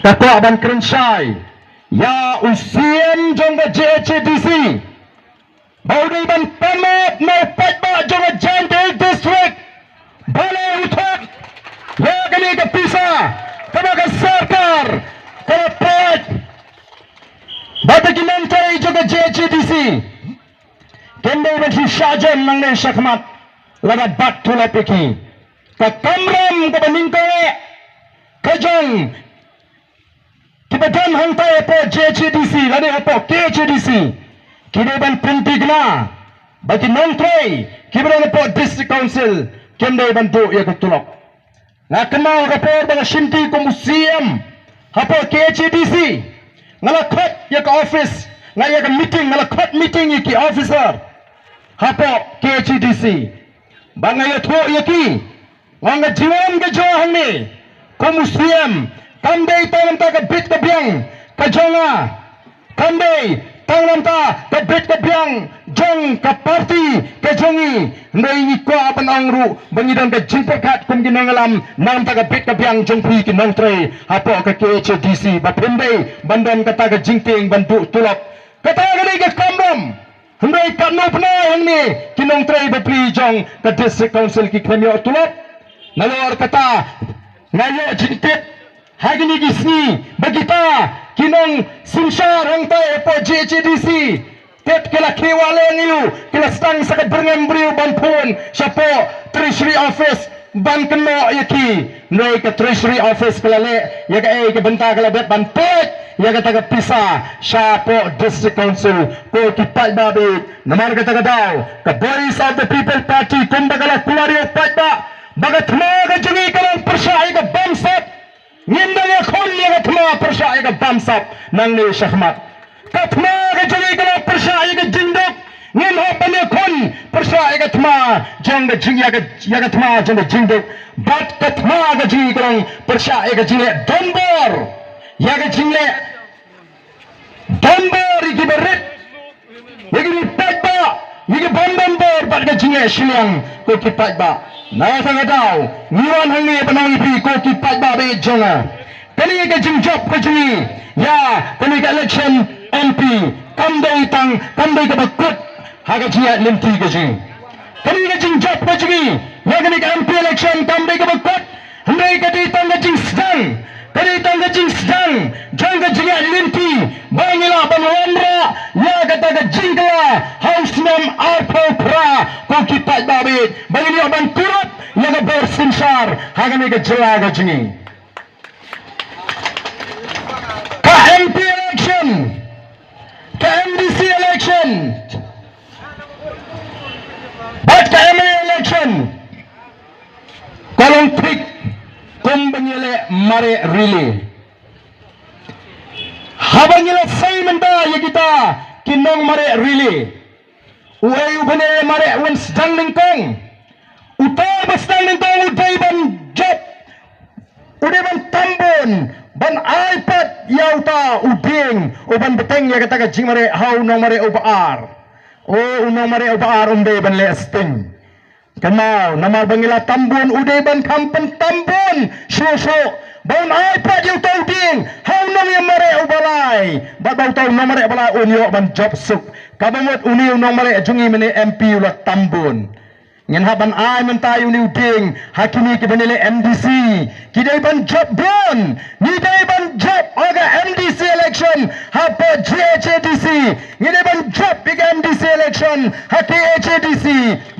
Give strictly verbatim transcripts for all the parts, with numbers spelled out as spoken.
Ka kwah ban kren shai ïa u C M jong ka J H A D C ba u dei ban pan map na u paidbah jong ka Jaintia District. Balei u thok ïa kane ka pisa kaba ka sorkar ka la pynbeit bad ki nongtrei jong ka J H A D C. Kim dei ban shu shah jan nangne shakhmat lada bat tulop ïa ki. Ka kamram kaba nyngkong eh ka jong kiba don hangtai hapoh J H A D C lane hapoh K H A D C ki dei ban pynthikna ba ki nongtrei kiba don hapoh District Council kim dei ban duh ïa ka tulop. Nga kynmaw ka por ba nga shim kti kum u C M hapoh K H A D C, nga la khot ïa ka office, nga ïa ka meeting, nga la khot meeting ïa ki officer hapoh K H A D C ba nga ïathuh ïa ki. Nga nga jiwon ka jong hangne kum u C M, kam dei tang namta ka bit ka biang ka jong nga, kam dei tang namta ka bit ka biang jong ka party ka jong ngi. Hynrei ngi kwah ban ong ruh ba ngi don ka jingpyrkhat kum ki nongïalam namta ka bit ka biang jong phi ki nongtrei hapoh ka K H A D C ba phin dei ban don kata ka jingtieng ban duh tulop. Kata ka dei ka kamram. Hynrei katno pynai hangne ki nongtrei bapli jong ka District Council ki khlem ïoh tulop. Nalor kata nga ïoh jingtip ha kine ki sngi ba kita ki nongsynshar hangtai hapoh J H A D C tet ki la khie wah leng ïa u, ki la sdang sa ka byrngem briew ban phone shapoh Treasury Office ban kynnoh ïa ki. Hynrei ka Treasury Office ka la leh ïa kaei ka bynta, ka la dep ban peit ïa kata ka pisa shapoh District Council. Ko ki paidbah bad namar kata ka daw ka Voice of the People Party kumba ka la kular ïa u paidbah ba ka thma ka jong ngi ka long pyrshah ïa ka bamsap. Ngim dang ïakhun ïa ka thma pyrshah ïa ka bamsap nangne shakhmat. Ka thma ka jong ngi ka long pyrshah ïa ka jingduk. Ngim hap ban ïakhun pyrshah ïa ka thma jong ka jing ïa ka, ïa ka thma jong ka jingduk. Bad ka thma ka jong ngi ka long pyrshah ïa ka jingleh donbor, ïa ka jingleh donbor ïa kiba rit, ïa ki paidbah, ïa ki bym donbor bad ka jingleh shiliang. Ko ki paidbah, na kata ka daw ngi wan hangne ban ong ïa phi ko ki paidbah ba ïeit jong nga, kane ka jingjop ka jong ngi ïa kane ka election M P kam dei tang, kam dei kaba kut ha ka jingïaid lynti ka jong ngi. Kane ka jingjop ka jong ngi ïa kane ka M P election kam dei kaba kut. Hynrei ka dei tang ka jingsdang, ka dei tang ka jingsdang jong ka jingïaid lynti ba ngi lah ban wanrah ïa kata ka jingkylla ha u snem arphew phra, ko ki paidbah ba ïeit, ba ngin ïoh ban kurup ïa ka bor synshar ha kane ka jylla ka jong ngi. Ka M P election, ka M D C election bad ka M L A election ka long thik kumba ngi leh mareh rili. Haba ngi la sei mynta ïa kita ki nongmareh rili, uei uba leh mareh un sdang nyngkong? Uta uba sdang nyngkong u dei ban jop, u dei ban tam bun ban ai pat ïa uta u dieng u ban bteng ïa kata ka jingmareh ha u nongmareh uba ar. O, u nongmareh uba ar um dei ban leh sting. Kynmaw, namar ba ngi la tam bun, u dei ban kham pyntam bun shuh shuh ba un ai pat ïa uta u dieng ha u nongïamareh uba lai, bad ba uta u nongmareh uba lai un ïoh ban jop suk. Kaba mut une u nongmareh jong ngi mynne M P u la tam bun. Ngin hap ban ai mynta ïa une u dieng ha kine kiba ngi leh M D C. Ki dei ban jop bun. Ngi dei ban jop ha ka M D C election hapoh J H A D C. Ngi dei ban jop ïa ka M D C election ha K H A D C.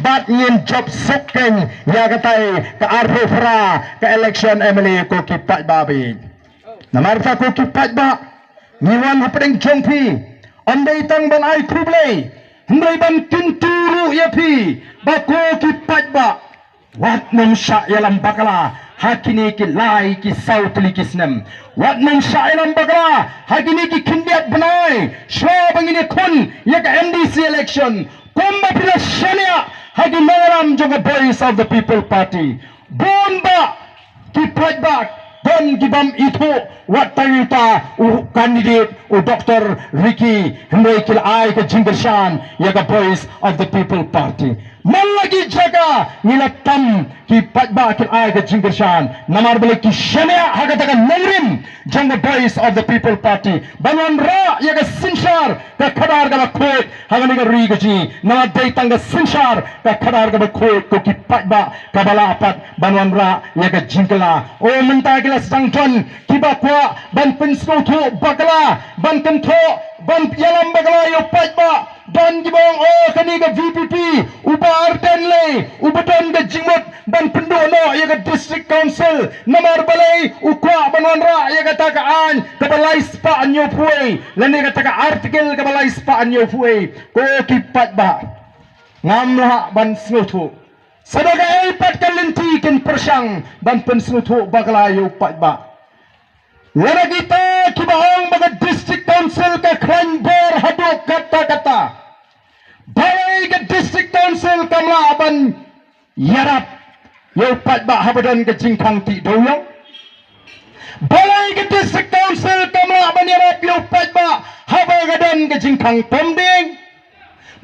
Bad ngin jop suk keiñ ïa katai ka arphew phra ka election M L A, ko ki paidbah bad. Namar kata ko ki paidbah, ngi wan hapdeng jong phi ym dei tang ban ai khublei, hynrei ban kyntu ruh ïa phi ba ko ki paidbah, wat nym shah ïalam bakla ha kine ki lai ki saw tylli ki snem. Wat nym shah ïalam bakla ha kine ki khyndiat bnai shuwa ba ngin ïakhun ïa ka M D C election. Kumba phi la shaniah ha ki nongïalam jong ka Voice of the People Party, bun bah ki paidbah don ki bym ithuh wat tang ïa uta u candidate u Doctor Ricky, hynrei ki la ai ka jingkyrshan ïa ka Voice of the People Party. Man la ki jaka ngi la tam ki paidbah kin ai ka jingkyrshan. Namar balei ki shaniah ha kata ka nongrim jong ka Voice of the People Party ban wanrah ïa ka synshar ka khadar kaba khuid ha kane ka ri ka jong ngi. Namar dei tang ka synshar ka khadar kaba khuid ko ki paidbah kaba lah pat ban wanrah ïa ka jingkylla. O mynta ki la sdang don kiba kwah ban pynsngewthuh bakla, ban kynthoh, ban ïalam bakla ïa u paidbah. Don kiba ong, o kane ka V P P, u Bah Ardent lei uba don ka jingmut ban pynduh noh ïa ka District Council. Namar balei? U kwah ban wanrah ïa kata ka aiñ kaba lai spah hynñiewphew wei lane kata ka article kaba lai spah hynñiewphew wei. Ko ki paidbah, ngam lah ban sngewthuh. Sa da kaei pat ka lynti kin pyrshang ban pynsngewthuh bakla ïa u paidbah? Lada kita kiba ong ba ka District Council ka khlaiñ bor haduh katta katta, balei ka District Council kam lah ban ïarap ïa u paidbah haba don ka jingkhang tih dewïong? Balei ka District Council kam lah ban ïarap ïa u paidbah haba ka don ka jingkhang pom dieng?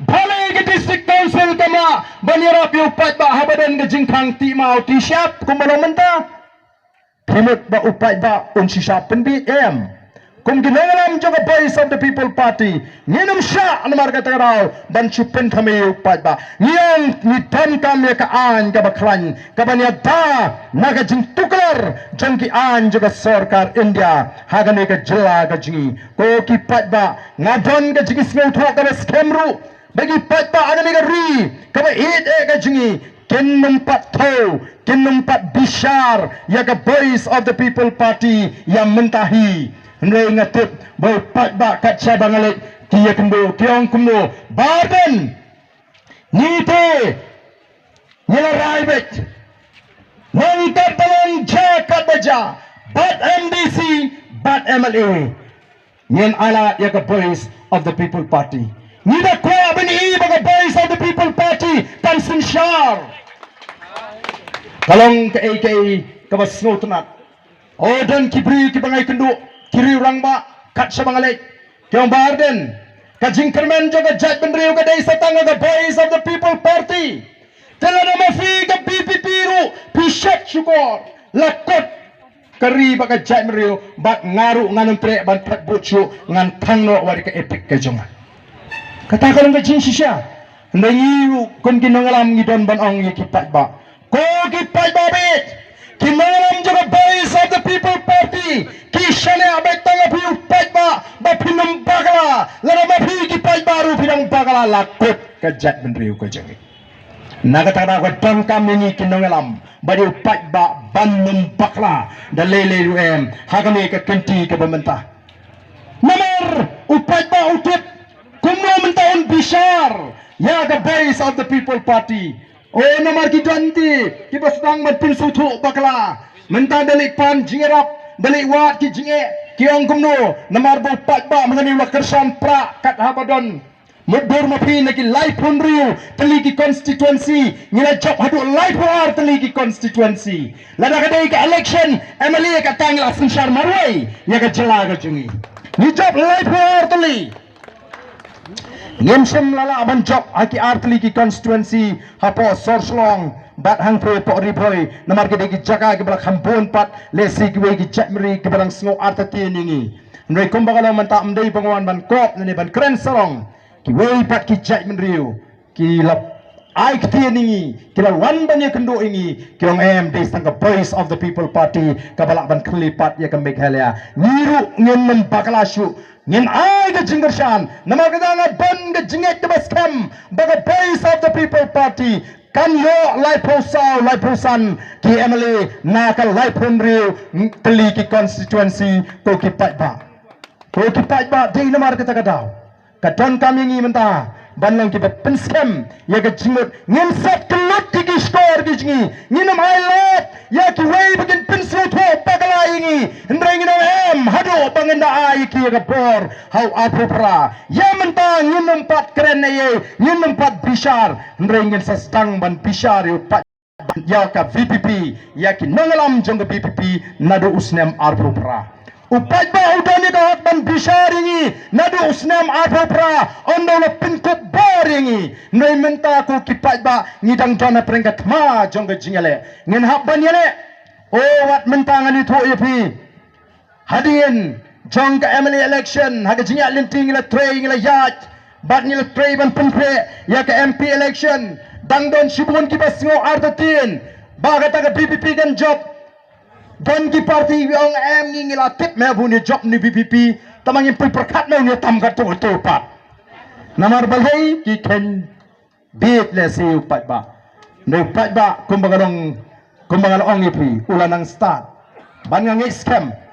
Balei ka District Council kam lah ban ïarap ïa u paidbah haba don ka jingkhang tih maw tih shyiap kumba long mynta? Phi mut ba u paidbah un shu shah pynbiej em? Kum ki nongïalam jong ka Voice of the People Party, ngin ym shah namar kata ka daw ban shu pynthame ïa u paidbah. Ngi ong ngi donkam ïa ka aiñ kaba khlaiñ kaban ïada na ka jingtuklar jong ki aiñ jong ka sorkar India ha kane ka jylla ka jong ngi. Ko ki paidbah, nga don ka jingsngewthuh kaba skhem ruh ba ki paidbah ha kane ka ri kaba ïeit eh ka jong ngi kin ym pat thew, kin ym pat bishar ïa ka Voice of the People Party ïa mynta hi. Hynrei nga tip ba u paidbah kat shaba nga leit ki ïakynduh, ki ong kumno, Bah Ardent, ngi te ngi la rai beit, long katba long, jia katba jia, bad M D C bad M L A, ngin ailad ïa ka Voice of the People Party. Ngi da kwah ban ïohi ba ka Voice of the People Party kan synshar. Ka long kaei kaei kaba sngewtynnat. O, don ki briew kiba nga ïakynduh, ki riew rangbah, kat shaba nga leit, ki ong, Bah Ardent, ka jingkyrmen jong ka jaitbynriew ka dei sa tang ka Voice of the People Party. Te lada ma phi ka V P P ruh phi shet shukor, la kut ka ri bad ka jaitbynriew, bad nga ruh ngan ym treh ban phet vote shuh, ngan thang noh wat ïa ka EPIC ka jong nga. Kata ka long ka jingshisha. Hynrei ngi ruh kum ki nongïalam ngi don ban ong ïa ki paidbah. Ko ki paidbah beit, ki nongïalam jong ka Voice of the People Party, ki shaniah beit tang ïa phi u paidbah ba phin ym bakla. Lada ma phi ki paidbah ruh phi dang bakla, la kut ka jaitbynriew ka jong ngi. Na kata ka daw ka donkam ïa ngi ki nongïalam bad ïa u paidbah ban ym bakla da lei lei ruh em ha kane ka kynti kaba mynta. Namar u paidbah u tip kumno mynta un bishar ïa ka Voice of the People Party. O, namar ki don ki kiba sdang ban pynsngewthuh bakla. Mynta da leit pan jingïarap, da leit wad ki jingeh, ki ong kumno, namar ba u paidbah mynta u la kyrshan prah kat haba don. Mutdur ma phi, na ki laiphew hynriew tylli ki constituency ngi la jop haduh laiphew ar tylli ki constituency. Lada ka dei ka election M L A, kata ngi la synshar marwei ïa ka jylla ka jong ngi. Ngi jop laiphew ar tylli. Ngim shym la lah ban jop ha ki ar tylli ki constituency hapoh Sor Shillong bad hangtei hapoh Ri Bhoi, namar ki dei ki jaka kiba la kham bun pat, lehse kiwei ki jaitbynriew kiba dang sngew artatien ïa ngi. Hynrei kumba ka long mynta, ym dei ba nga wan ban kop ne ban kren sarong. Kiwei pat ki jaitbynriew ki la ai ktien ïa ngi, ki la wan ban ïakynduh ïa ngi, ki ong em, dei sa tang ka Voice of the People Party kaba lah ban khyllipmat ïa ka Meghalaya. Ngi ruh ngin ym bakla shuh, ngin ai ka jingkyrshan. Namar kata nga don ka jingngeit kaba skhem ba ka Voice of the People Party kan ïoh laiphew saw, laiphew san ki M L A na ka laiphew hynriew tylli ki constituency, ko ki paidbah. Ko ki paidbah, dei namar kata ka daw ka donkam ïa ngi mynta ban long kiba pynskhem ïa ka jingmut. Ngin sat kyllut ïa ki shkor ki jong ngi, ngin ym ailad ïa kiwei ba kin pynsngewthuh bakla ïa ngi. Hynrei ngin ong em, haduh ba ngin da ai ïa ki ïa ka bor ha u arphew phra, ïa mynta ngin ym pat kren ei ei, ngin ym pat bishar. Hynrei ngin sa sdang ban bishar ïa u paid ïa ka V P P, ïa ki nongïalam jong ka V P P naduh u snem arphew phra. U paidbah u don ïa ka hok ban bishar ïa ngi naduh u snem arphew phra, ynda u la pynkup bor ïa ngi. Hynrei mynta ko ki paidbah ngi dang don hapdeng ka thma jong ka jingïaleh. Ngin hap ban ïaleh. O wat mynta ngan ïathuh ïa phi. Hadien jong ka M L A election, ha ka jingïaid lynti ngi la trei, ngi la ïaid, bad ngi la trei ban pynkhreh ïa ka M P election. Dang don shibun kiba sngew artatien ba kata ka V P P kan jop. Don ki party ba ong em, ngi ngi la tip me bun ïa jop ne V P P, tangba ngim pyrkhat me ne tam katto katto pat. Namar balei? Ki kheiñ bit lehse u paidbah. Ne u paidbah kumba nga long, kumba nga la ong ïa phi, u la nang stad ban nga ngeit skhem.